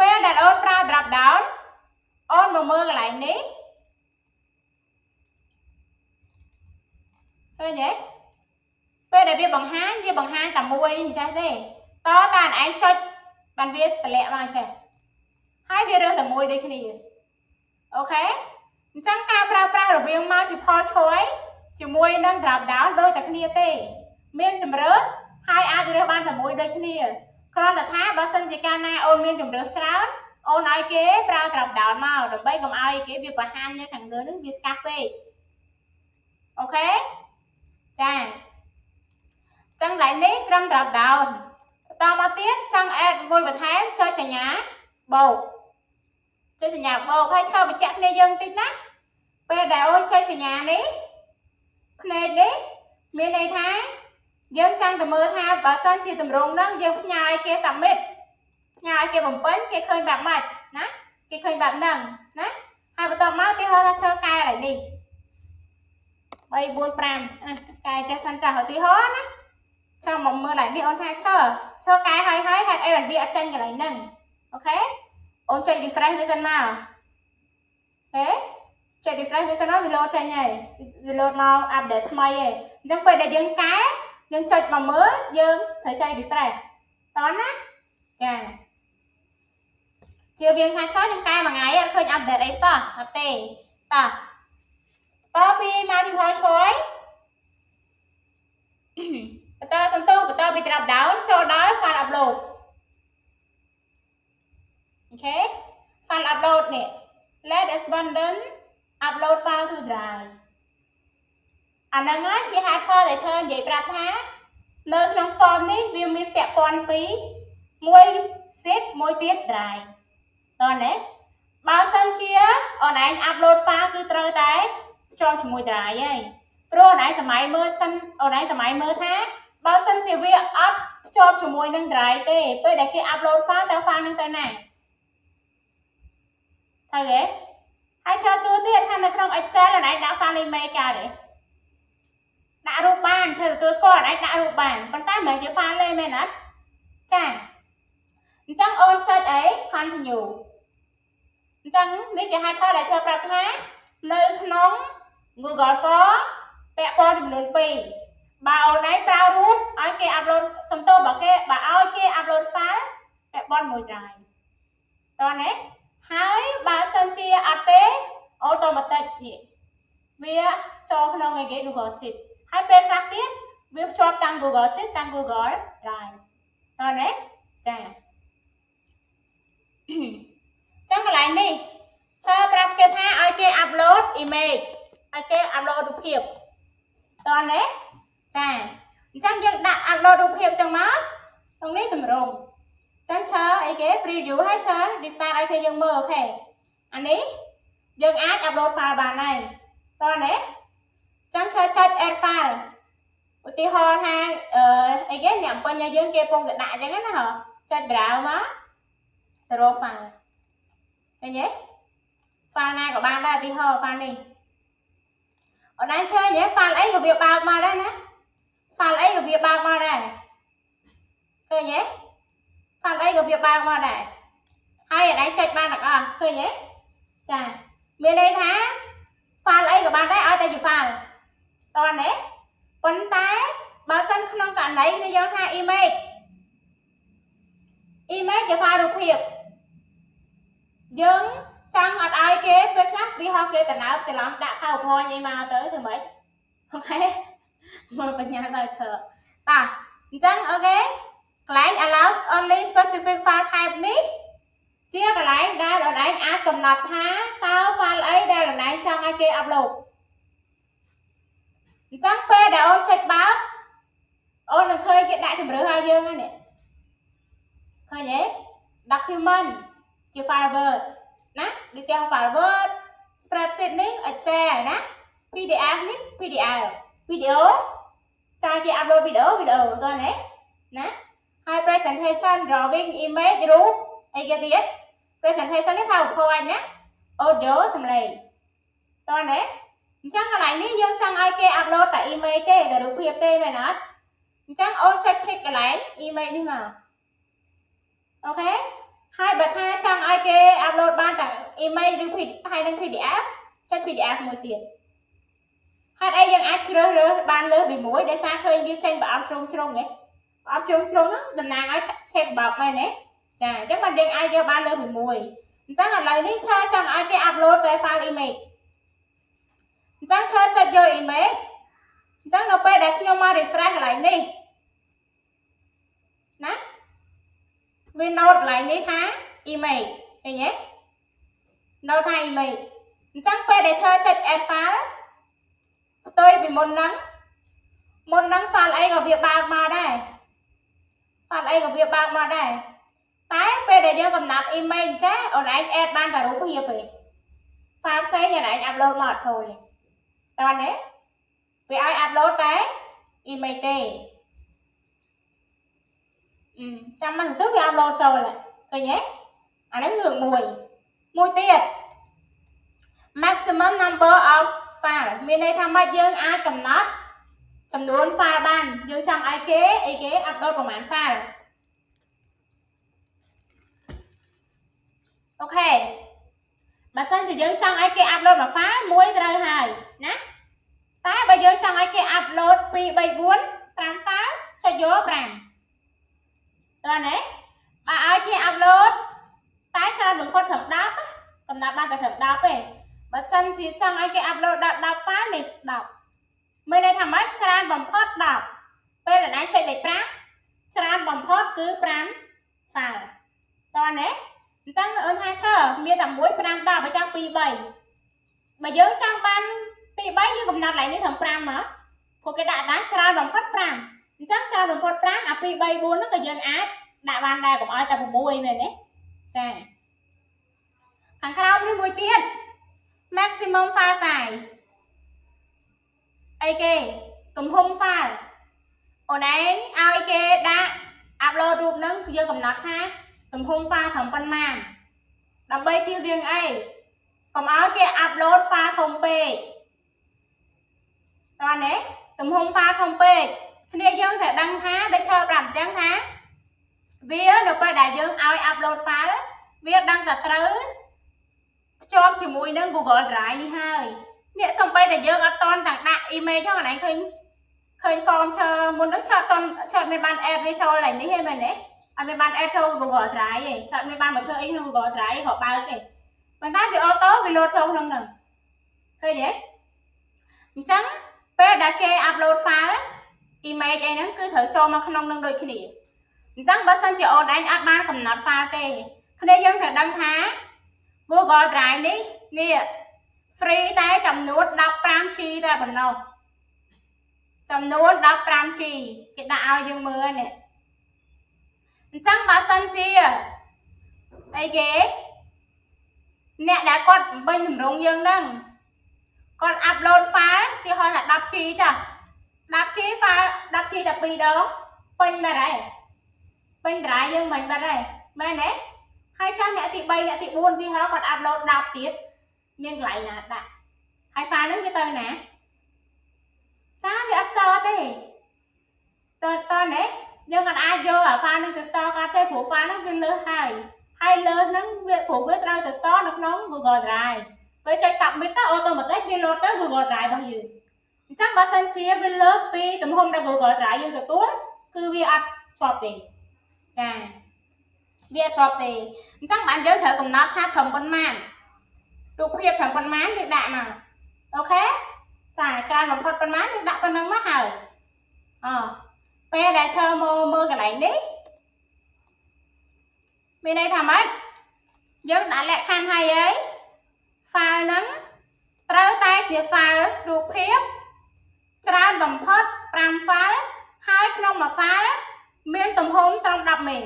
ពេលដែលអូនប្រើ drop down អូនមកមើលកន្លែងនេះឃើញទេពេលដែលវាបង្ហាញវាបង្ហាញតែមួយអញ្ចេះទេតតាឯងចុចបានវាតម្លាក់មកអញ្ចេះហើយវារើសតែមួយដូចគ្នាOK អញ្ចឹងការប្រើប្រាស់រវាង multiple choice ជាមួយនឹង drop down ដូចតែគ្នាទេមានជម្រើសហើយអាចរើសបានតែមួយដូចគ្នាគ្រាន់តែថាបើសិនជាកាលណាអូនមានជម្រើសច្រើនអូនឲ្យគេប្រើ drop down មកដើម្បីកុំឲ្យគេវាបង្ហាញនៅខាងលើនឹងវាស្កាស់ពេក OK ចាចឹងកន្លែងនេះត្រឹម drop down បន្តមកទៀតចង់ add មួយបន្ថែមចុចសញ្ញាបូកចុចសញ្ញាបូកហើយឈរបញ្ជាក់គ្នាយើងតិចណាពេលដែលអូនចុចសញ្ញានេះភ្នែកនេះមានន័យថាយើងចង់ទៅមើលថាបើសិនជាតម្រងហ្នឹងយើងផ្ញើឲ្យគេ submit ផ្ញើឲ្យគេបំពេញគេឃើញបែបម៉េចណាគេឃើញបែបហ្នឹងណាហើយបន្ទាប់មកគេហៅថាឈើកែកន្លែងនេះ3 4 5អាកែចេះសិនចាស់ឧទាហរណ៍ណា ឆើមកមើលឡើងនេះអូនថាឈើឈើកែហើយហើយហេតុអីបានវាអត់ចេញកន្លែងហ្នឹង OK អូនចុច refresh វាសិនមកហេចុច refresh វាសិនមកវា load ចេញហើយវា load មក update ថ្មីហើយអញ្ចឹងពេលដែលយើងកែយើងចុចមកមើលយើងត្រូវចុច refresh តោះណាចាជាវាងថាឆើខ្ញុំកែមួយថ្ងៃអត់ឃើញ update អីសោះអត់ទេតោះតពី multiple choice បន្តសន្ទុះបន្តពី drop down ចូលដល់ file upload. OK, file upload នេះ let respondent upload file to drive. អាហ្នឹងហើយជាហេតុផលដែលឈើនិយាយប្រាប់ថានៅក្នុង form នេះវាមានពាក់ព័ន្ធពីរមួយ sheet មួយទៀត drive តោះណាបើសិនជាអូនឯង upload file គឺត្រូវតែភ្ជាប់ជាមួយ drive ហើយព្រោះអូនឯងសម័យមើលសិនអូនឯងសម័យមើលថាបើសិនជាវាអត់ភ្ជាប់ជាមួយនឹង drive ទេពេលដែលគេ upload file តើ file នឹងទៅណាត្រូវទេហើយឆើសួរទៀតថានៅក្នុង Excel អូនឯងដាក់ file image កើតទេដាក់រូបបានឆើទទួលស្គាល់អូនឯងដាក់រូបបានប៉ុន្តែមិនមែនជា file ទេមែនអត់ចាអញ្ចឹងអូនចុចអី continue អញ្ចឹងនេះជាហេតុផលដែលឆើប្រាប់ថានៅក្នុង Google Form ពាក់ព័ន្ធចំនួន2បើអូនឯងប្រើរូបឲ្យគេ upload សំទោសបើគេបើឲ្យគេ upload file ពាក់ព័ន្ធមួយ drive តោះណាហើយបើសិនជាអត់ទេ automatic នេះវាចូលក្នុងអីគេ Google Sheet ហើយពេលខ្លះទៀតវាភ្ជាប់តាំង Google Sheet តាំង Google Drive តោះណាចាចឹងកន្លែងនេះឆើប្រាប់គេថាឲ្យគេ upload image ឲ្យគេ upload រូបភាពតោះណាចាអញ្ចឹងយើងដាក់ upload រូបភាពចឹងមកក្នុងនេះតម្រងចឹងឆើអីគេ preview ហើយឆើ restart ឲ្យគ្នាយើងមើល OK អានេះយើងអាច upload file បានហើយតោះណាចឹងឆើចុច add file ឧទាហរណ៍ថាអឺអីគេអ្នកពេញឲ្យយើងគេពងតែដាក់អញ្ចឹងណាហ៎ចុច browse មកទៅរក file ឃើញទេ file ណាក៏បានដែរឧទាហរណ៍ file នេះអូនឯងឃើញទេ file អីក៏វាបើកមកដែរណា file អីក៏វាបើកមកដែរឃើញទេ file អីក៏វាបើកមកដែរហើយអនឯងចុចបានទាំងអស់ឃើញទេចាមានន័យថា file អីក៏បានដែរឲ្យតែជា file តោះណាប៉ុន្តែបើសិនក្នុងករណីនេះយើងថា image image ជា file រូបភាពយើងចង់អត់ឲ្យគេពេលខ្លះវាហៅគេតំណើបច្រឡំដាក់ PowerPoint អីមកទៅធ្វើម៉េច OK មើលបញ្ញាសើឈើតាអញ្ចឹង OK កន្លែង allows only specific file type នេះជាកន្លែងដែលអូនឯងអាចកំណត់ថាតើ file អីដែលអូនឯងចង់ឲ្យគេ upload អញ្ចឹងពេលដែលអូនចុចបើកអូននឹងឃើញគេដាក់ជំរឿឲ្យយើងហ្នឹងនេះឃើញទេ document ជា file Word ណាដូចទាំង file Word, spreadsheet នេះ Excel ណា PDF នេះ PDF video ចាគេ upload video video តោះណាណាហើយ presentation, drawing, image រូបអីគេទៀត presentation នេះ PowerPoint ណា audio សំឡេងតោះណាអញ្ចឹងកន្លែងនេះយើងចង់ឲ្យគេ upload តែ image ទេតែរូបភាពទេមែនអត់អញ្ចឹងអូនចុច tick កន្លែង image នេះមក OK ហើយបើថាចង់ឲ្យគេ upload បានតែ image ឬ ហើយនឹង PDF ចុច PDF មួយទៀតហេតុអីយើងអាចជ្រើសរើសបានលើសពីមួយដោយសារឃើញវាចេញប្រអប់ជ្រុងជ្រុងហ៎ប្រអប់ជ្រុងជ្រុងហ្នឹងតំណាងឲ្យ check box មែនទេចាអញ្ចឹងបានយើងអាចរើសបានលើសពីមួយអញ្ចឹងឥឡូវនេះឆើចង់ឲ្យគេ upload តែ file image អញ្ចឹងឆើចុចយក image អញ្ចឹងនៅពេលដែលខ្ញុំមក refresh កន្លែងនេះណាវា note កន្លែងនេះថា image ឃើញទេ note ថា image អញ្ចឹងពេលដែលឆើចុច add file ផ្ទុយពីមុនហ្នឹងមុនហ្នឹង file អីក៏វាបើកមកដែរ file អីក៏វាបើកមកដែរតែពេលដែលយើងកំណត់ image ចេះអូនឯង add បានតែរូបភាពទេ file ផ្សេងអូនឯង upload មកអត់ចូលទេតើទេវាឲ្យ upload តែ image ទេអឺចាំមិនស្ទើវា upload ចូលឃើញទេអាហ្នឹងរឿងមួយមួយទៀត maximum number of file មានន័យថាម៉េចយើងអាចកំណត់ ចំនួន file បានយើងចង់ឲ្យគេអីគេ upload ប្រហែល file? OK បើសិនជាយើងចង់ឲ្យគេ upload មួយ file មួយត្រូវហើយណាតែបើយើងចង់ឲ្យគេ upload 2 3 4 5 file ចុចយក5តើណាបើឲ្យគេ upload តែច្រើនបំផុតត្រឹម10កំណត់បានតែត្រឹម10ទេបើសិនជាចង់ឲ្យគេ upload ដល់10 file នេះ10មានន័យថាម៉េចច្រើនបំផុត10ពេលឯងចុចលេខ5ច្រើនបំផុតគឺ5 file តើណាអញ្ចឹងអូនថាឈើមានតែ1 5 10បើចង់2 3បើយើងចង់បាន2 3យើងកំណត់ឡើងនេះត្រឹម5មកព្រោះគេដាក់តាច្រើនបំផុត5អញ្ចឹងច្រើនបំផុត5អា2 3 4ហ្នឹងក៏យើងអាចដាក់បានដែរកុំឲ្យតែ6មែនទេចាខាងក្រោមនេះមួយទៀត maximum file size អីគេទំហំ file អូនឯងឲ្យគេដាក់ upload រូបហ្នឹងគឺយើងកំណត់ថាទំហំ file ត្រឹមប៉ុន្មានដើម្បីជៀសវាងអីកុំឲ្យគេ upload file ធំពេកតោះនេះទំហំ file ធំពេកគ្នាយើងត្រូវដឹងថាដូចឈើប្រាប់អញ្ចឹងថាវានៅពេលដែលយើងឲ្យ upload file វាដឹងតែត្រូវភ្ជាប់ជាមួយនឹង Google Drive នេះហើយនេះសំបីតែយើងអត់តន់ទាំងដាក់ image ហ្នឹងកន្លែងឃើញឃើញ form ឈើមុនហ្នឹងឆើអត់តន់ឆើអត់មានបាន add វាចូលកន្លែងនេះទេមែនទេអត់មានបាន add ចូល Google Drive ទេឆើអត់មានបានមកធ្វើអីក្នុង Google Drive ក៏បើកទេប៉ុន្តែវា auto វា load ចូលក្នុងហ្នឹងឃើញទេអញ្ចឹងពេលដែលគេ upload file image អីហ្នឹងគឺត្រូវចូលមកក្នុងនឹងដូចគ្នាអញ្ចឹងបើសិនជាអូនឯងអត់បានកំណត់ file ទេគ្នាយើងត្រូវដឹងថា Google Drive នេះនេះ free តែចំនួន 15G តែប៉ុណ្ណោះចំនួន 15G គេដាក់ឲ្យយើងមើលនេះអញ្ចឹងបើសិនជាអីគេអ្នកដែលគាត់បំពេញតម្រងយើងហ្នឹងគាត់ upload file ទីហោថា 10G ចា 10G file 10G តែ2ដងពេញបាត់ហើយពេញ drive យើងមិញបាត់ហើយមែនទេហើយចាំអ្នកទី3អ្នកទី4ទីហោគាត់ upload 10ទៀតមានកន្លែងណាដាក់ហើយ file ហ្នឹងវាទៅណាចាវាអត់ store ទេតើតើនេះយើងអត់អាចយកអា file ហ្នឹងទៅ store កើតទេព្រោះ file ហ្នឹងវាលើសហើយហើយលើសហ្នឹងវាព្រោះវាត្រូវទៅ store នៅក្នុង Google Drive ពេលចុច submit ទៅ automatic វា load ទៅ Google Drive របស់យើងអញ្ចឹងបើសិនជាវាលើសពីទំហំដែល Google Drive យើងទទួលគឺវាអត់ជាប់ទេចាវាអត់ជាប់ទេអញ្ចឹងបានយើងត្រូវកំណត់ថាត្រឹមប៉ុន្មានរូបភាពត្រឹមប៉ុន្មានយើងដាក់មក OK ចាច្រើនបំផុតប៉ុន្មានយើងដាក់ប៉ុណ្ណឹងមកហើយអពេលដែលឈើមកមើលកន្លែងនេះមានន័យថាម៉េចយើងដាក់លក្ខខណ្ឌហើយហើយ file ហ្នឹងត្រូវតែជា file រូបភាពច្រើនបំផុត5 file ហើយក្នុងមួយ file មានទំហំត្រឹម10មេ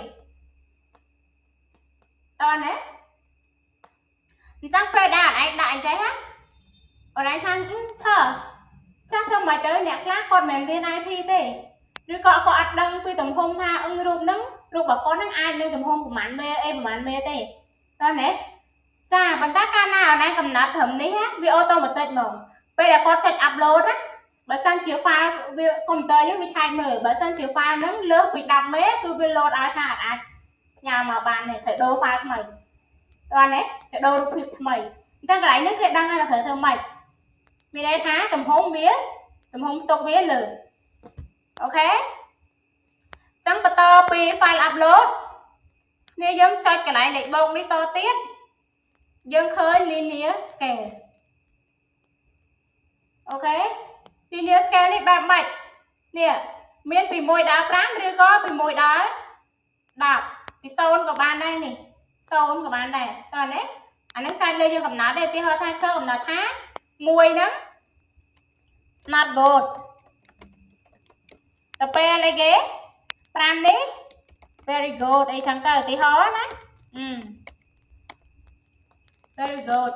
តើណាអញ្ចឹងពេលដែលអនឯងដាក់អញ្ចឹងណាអនឯងថាឆើចាស់ធ្វើមិនទៅអ្នកខ្លះគាត់មិនរៀន IT ទេឬក៏គាត់អត់ដឹងពីទំហំថាអឹងរូបហ្នឹងរូបរបស់គាត់ហ្នឹងអាចនឹងទំហំប្រហែលមេអីប្រហែលមេទេតើណាចាប៉ុន្តែកាលណាអនឯងកំណត់ត្រឹមនេះវា automatic ហ្មងពេលដែលគាត់ចុច upload ណាបើសិនជា file វាកុំព្យូទ័រយើងវាឆែកមើលបើសិនជា file ហ្នឹងលើសពី10មេគឺវា load ឲ្យថាអត់អាចផ្ញើមកបានទេត្រូវដូរ file ថ្មីតើនេះត្រូវដូររូបភាពថ្មីអញ្ចឹងកន្លែងនេះគេដឹងថាត្រូវធ្វើម៉េចមានន័យថាទំហំវាទំហំផ្ទុកវាលើ OK ចឹងបន្តពី file upload នេះយើងចុចកន្លែងលេខបូកនេះតទៀតយើងឃើញ linear scale OK linear scale នេះបែបម៉េចនេះមានពី1ដល់5ឬក៏ពី1ដល់10ពី0ក៏បានដែរនេះ0ក៏បានដែរតោះនេះអានេះសាច់លើយើងកំណត់ទេឧទាហរណ៍ថាឈើកំណត់ថា1ហ្នឹង not good ទៅពេលអីគេ5នេះ very good អីចឹងទៅឧទាហរណ៍ណាអឺ very good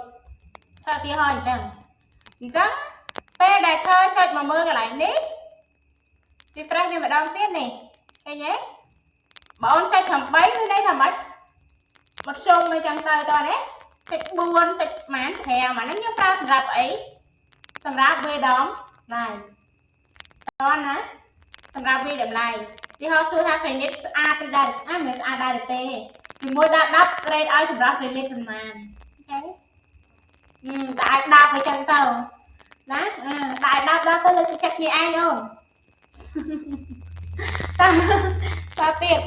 ឆើឧទាហរណ៍អញ្ចឹងអញ្ចឹងពេលដែលឈើចុចមកមើលកន្លែងនេះ refresh វាម្ដងទៀតនេះឃើញទេបើអូនចុចត្រឹម3មានន័យថាម៉េចមធ្យមអីចឹងទៅតោះនេះចុច4ចុចប៉ុន្មាន5អាហ្នឹងយើងប្រើសម្រាប់អីសម្រាប់វេដងដៃ តណាសម្រាប់វាតម្លៃទីហោសួរថាស្រីនិតស្អាតឬដែរអ่ะមិនស្អាតដែរទេពី1ដល់10 grade ឲ្យសម្រាប់ស្រីនិតប្រហែល OK ដាក់ឲ្យ10អញ្ចឹងទៅណាដាក់ឲ្យ10ដល់ទៅលើកចិត្តគ្នាឯងអូនតតទៀត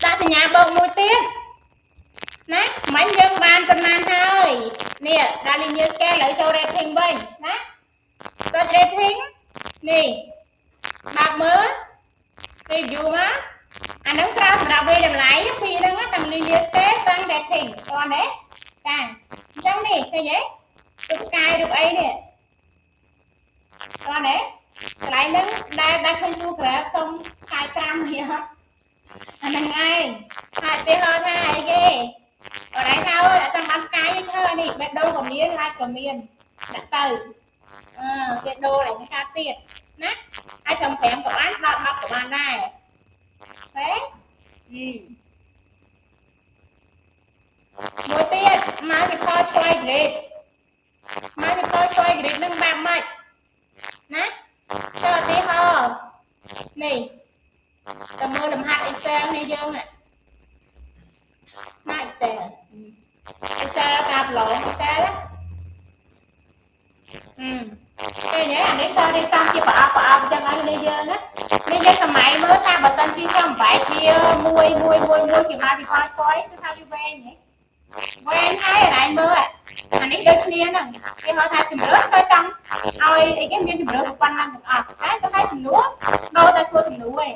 ដាក់សញ្ញាបូកមួយទៀតណាមិញយើងបានប៉ុន្មានហើយនេះដាក់ linear scale ឥឡូវចូល rating វិញណាចុច rating នេះបើកមើល review មកអាហ្នឹងប្រើសម្រាប់វាតម្លៃពីរហ្នឹងទាំង linear scale ទាំង rating តោះទេចាអញ្ចឹងនេះឃើញទេរូបផ្កាយរូបអីនេះតោះទេកន្លែងហ្នឹងដែលដែលឃើញគ្រូក្រាបសុំផ្កាយ5នេះអត់អាហ្នឹងឯងហើយឧទាហរណ៍ថាអីគេអរឯងថាអើយអត់ចង់បានផ្កាយទេឈើនេះបេះដូងក៏មាន like ក៏មានដាក់ទៅអឺគេដូរឡើងកាត់ទៀតណាហើយចំ5ក៏បានដល់10ក៏បានដែរទេមួយទៀត multiple choice grid multiple choice grid នឹងបែបម៉េចណាចុះឧទាហរណ៍នេះតើមើលលំហាត់ Excel នេះយើងស្នា Excel Excel ការប្រឡង Excel ណាឃើញទេអានេះសរៀបចំជាប្រអប់ប្រអប់អញ្ចឹងហើយនេះយើងណានេះយើងសម័យមើលថាបើសិនជាខ្ញុំបែកវាមួយមួយមួយមួយជា multiple choice គឺថាវាវែងហ៎វែងហើយអាឯងមើលអានេះដូចគ្នាហ្នឹងគេហៅថាជំរឿឆ្លើយចង់ឲ្យអីគេមានជំរឿប៉ុណ្ណឹងទាំងអស់តែសុខឲ្យសំណួរដូរតែឈ្មោះសំណួរឯង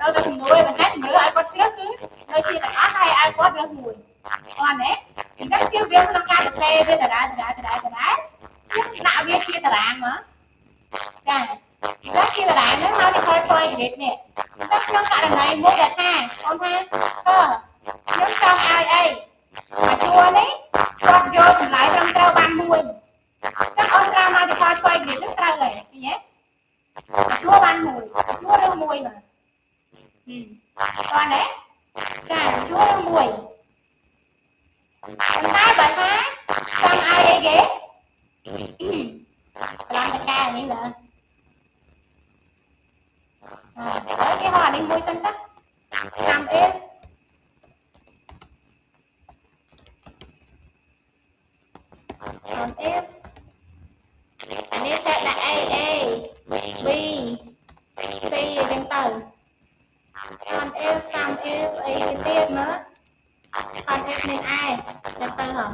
ដូរតែសំណួរឯងប៉ុន្តែជំរឿឲ្យគាត់ជ្រើសគឺដូចជាទាំងអស់ហើយឲ្យគាត់រើសមួយអត់ទេអញ្ចឹងជាវាក្នុងការសរសេរវាដដែលដដែលដដែលដដែលយើងដាក់វាជាតារាងមកចាចាជាតារាងហ្នឹង multiple choice grid នេះអញ្ចឹងក្នុងករណីមួយដែលថាអូនថាឈើខ្ញុំចង់ឲ្យអីអាជួរនេះគាត់យកចម្លើយត្រឹមត្រូវបានមួយចឹងអូនប្រើ multiple choice grid ហ្នឹងត្រូវហើយឃើញទេអាជួរបានមួយជួរឬមួយមកតោះណាចាជួរឬមួយប៉ុន្តែបើថាចង់ឲ្យអីគេត្រង់តកែនេះលើអើគេហៅអានេះមួយសិនចា sum if sum if អានេះចែកដាក់ A A B C អញ្ចឹងទៅ count if sum if អីទៀតមើល count if មាន A អញ្ចឹងទៅហ៎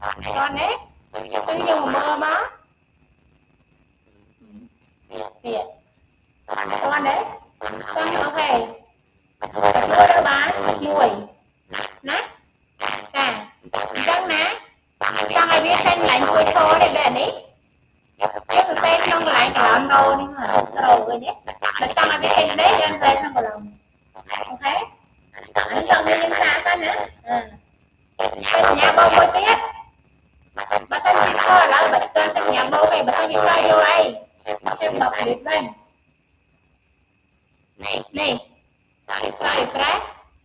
តោះនេះគឺយើងមកមើលមកនេះតោះនេះតោះ OK ជួយទៅបានមួយណាចាអញ្ចឹងណាចង់ឲ្យវាចេញកន្លែងជួយឈរនេះបែបនេះយើងសរសេរក្នុងកន្លែងកន្លង row នេះមក row វិញទេបើចង់ឲ្យវាចេញនេះយើងសរសេរក្នុងកន្លង OK អានេះចង់យើងសាកសិនណាអឺតែសញ្ញាបូកមួយទៀតបើសិនជាឈរឥឡូវបើសិនសញ្ញាបូកឯងបើសិនជាឈរយកអីខ្ញុំបកលិតវិញនេះឆ្លើយ refresh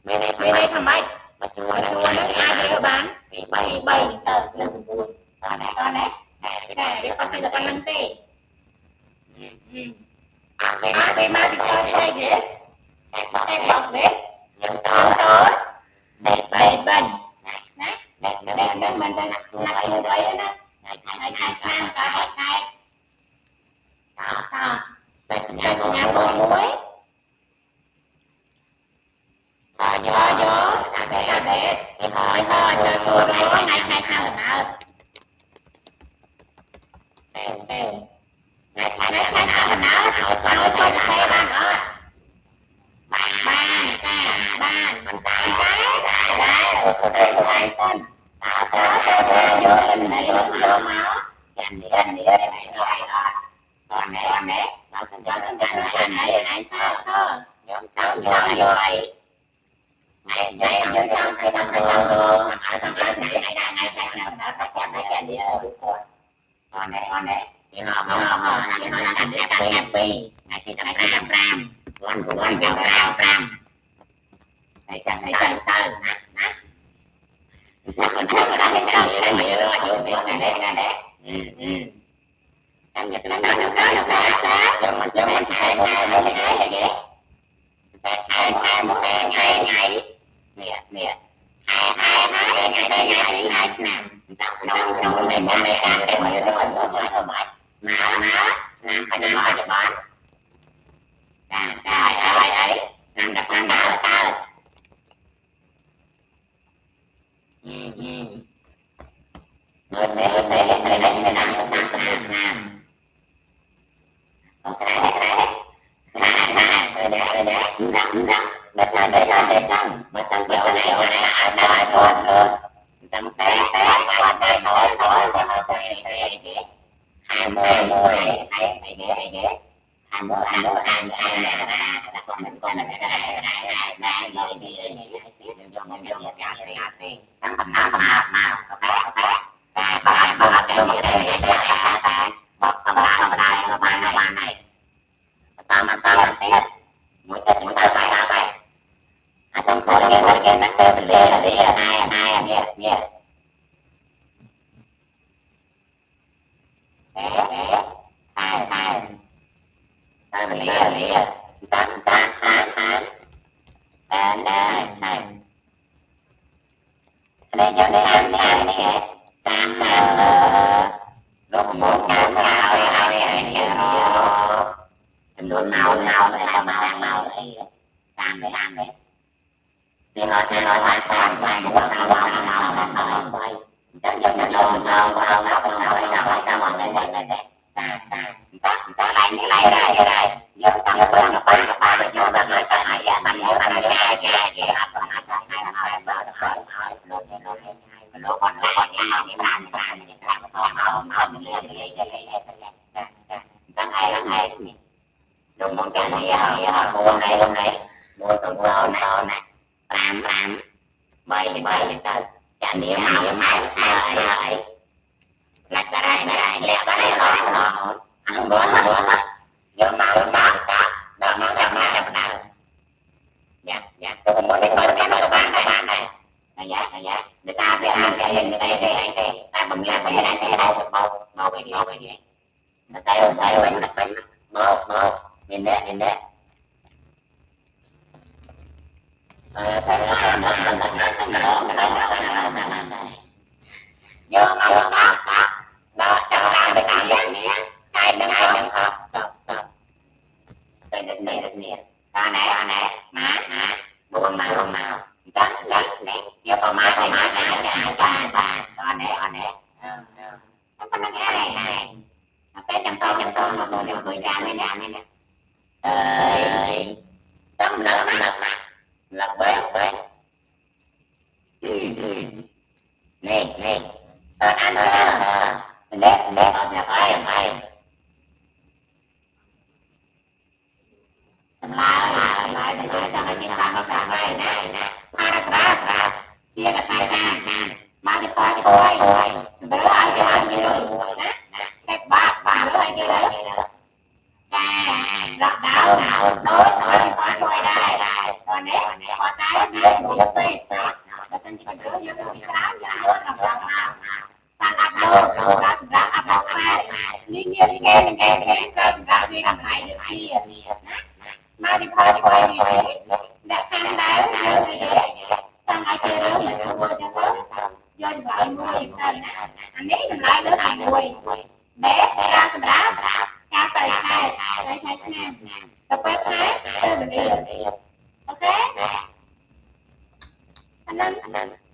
មានន័យថាម៉េចមកជួរហ្នឹងអាចរើបានពី3ទៅលើ9តោះណាចាវាអត់ពីតែប៉ុណ្្នឹងទេអត់ពេលមកពីឆ្លើយគេតែបកវិញយើងចូលចូលដេកវិញណាដេកហ្នឹងមិនទៅណាក់ជួរអីណាថ្ងៃខែឆ្នាំកាលឆែកតោះតែសញ្ញាបូកមួយឆាយកយកអាដេអាដេនេះហើយហើយឆាសួរថ្ងៃខែឆ្នាំកំណើតទេទេថ្ងៃខែឆ្នាំកំណើតឲ្យគាត់សរសេរបានអត់បានចាបានតែតែស្អីសិនតើតើយកយកយកមកយ៉ាងនេះយ៉ាងនេះអីអត់តនេះតនេះបើសិនបើសិនតែឯងឯងឆើឆើខ្ញុំចង់ចង់យកអីថ្ងៃថ្ងៃយើងចង់ឲ្យចង់ឲ្យចង់ឲ្យចង់ឲ្យថ្ងៃថ្ងៃថ្ងៃថ្ងៃឆ្នាំដល់តែចាំតែចាំនេះរូបគាត់តនេះតនេះនេះហ៎ហ៎ហ៎នេះហ៎ថ្ងៃនេះថ្ងៃ2ថ្ងៃទី15 1 9 5 5ហើយចាំហើយចាំទៅណាណាចាំចាំចាំចាំនេះរត់យកនេះនេះនេះ ចឹងយកទៅដល់ដល់សាយើងមិនយើងមិនសរសេរមុនមុននេះអីគេសរសេរខែខែមកខែខែថ្ងៃនេះនេះខែខែខែថ្ងៃថ្ងៃថ្ងៃឆ្នាំអញ្ចឹងក្នុងក្នុងនៃមុននៃការតែមួយរយយកមកមកស្មើស្មើឆ្នាំបច្ចុប្បន្នបច្ចុប្បន្នចាចាអីអីឆ្នាំដល់ឆ្នាំដល់កើតអឺអឺមើលនេះស្អីស្អីនេះឆ្នាំ30ឆ្នាំអូខេអូខេចាចាមើលនេះមើលនេះចាំចាំដល់ចាំដល់ចាំដល់ចាំបើសិនជាអូនអូនអាចដល់គាត់ចាំតែតែគាត់តែថយថយគាត់តែតែខែមួយមួយអីអីគេអីគេខែមួយខែមួយខែខែណាតែគាត់មិនគាត់មិនដែរដែរដែរយយយយកមកយកមកយ៉ាទេទេចាំកំណត់កំណត់មកអូខេអូខេចាបាទបាទតែតែតែបកធម្មតាធម្មតាបានបានហើយតាមតាមទៀតមួយទៅមួយទៅទៅទៅអាចង់ខលគេគេហ្នឹងទៅលេលេហែហែនេះនេះហែហែហែទៅលេលេចាំសាសាហាតែតែហែនេះយកនេះនេះនេះចាំចាំលោកមកការឆ្លើយឲ្យឲ្យនេះចំនួនម៉ោងម៉ោងអីម៉ោងម៉ោងអីចាំទេចាំទេទីរយទីរយបានបានបានមកម៉ោងម៉ោងម៉ោងម៉ោងបីអញ្ចឹងយកយកយកយកយកយកតាមមកនេះនេះចាចាចាចាឡៃឡៃរៃរៃយកចាំយកយកបានបានយកបានចាំឲ្យបានយកបានគេគេគេអត់បានអត់ឲ្យឲ្យបានឲ្យលោកលោកលោកគាត់គាត់នេះនេះបានបាននេះតាមសងមកមកលេលេលេលេចាចាអញ្ចឹងឯងឯងនេះលោកមកទាំងនេះនេះ4នេះនេះ1 0 0ណា5 5 3 3ចឹងទៅចានេះមកមកស្មើអីអីលាក់ដែរដែរលាក់ដែរឡងឡងអងបងបងយកមកចាប់ចាប់ដល់មកដល់មកចាប់ដើមយ៉ាយ៉ាទៅមកនេះបានបានបានបានដែរអាយ៉ាអាយ៉ាដោយសារវាអានគេទេទេអីទេតែបើមានបើមានទេបោកបោកបោកអីបោកអីតែស្អីស្អីវិញវិញមកមកមានអ្នកមានអ្នកតែយកមកចាប់ចាប់ដល់ចាប់ឡើងទៅតាមយ៉ាងនេះចែកនឹងនឹងហត់សក់សក់ទៅនេះនេះនេះតាណែណែម៉ាម៉ា4ម៉ៅម៉ៅអញ្ចឹងអញ្ចឹងនេះជាប្រមាណប្រមាណអាចអាចបានបានតណែណែអឺប៉ុណ្្នឹងឯងឯងអត់ស្អីចាំតចាំតមកមកមួយចានមួយចាននេះអើយចាំលើមកលបីបីនេះនេះសតអានសនេះនេះអត់ញ៉ាំអីអីចម្លើយចម្លើយទៅចាំឲ្យមានបានមកតាមហើយណាណាផារក្រាក្រាជាកថាណាមកទីផលជួយសម្រាប់ឲ្យគេឲ្យគេណាណាឆែកបាក់បាក់ឲ្យគេចារកដៅដូចផលជួយដែរដែរតនេះអត់តែនេះស្ពេស្ពេបើសិនជាយើងយើងច្រើនយើងយកដល់មកតាមអាប់ឡូតដល់សម្រាប់អាប់ឡូតខ្លែនេះងាយស្កេនកេកេដល់សម្រាប់ជាកម្រៃលើគ្នាណាមកទីផលជួយនេះដាក់ខាងដែរយើងចង់ឲ្យគេរើសមកជួយចឹងទៅយកចម្លើយមួយទៅណាអានេះចម្លើយលើទី1បែបការសម្រាប់ការបរិច្ឆេទថ្ងៃថ្ងៃឆ្នាំទៅពេលខែទៅវេលាអូខេអានឹង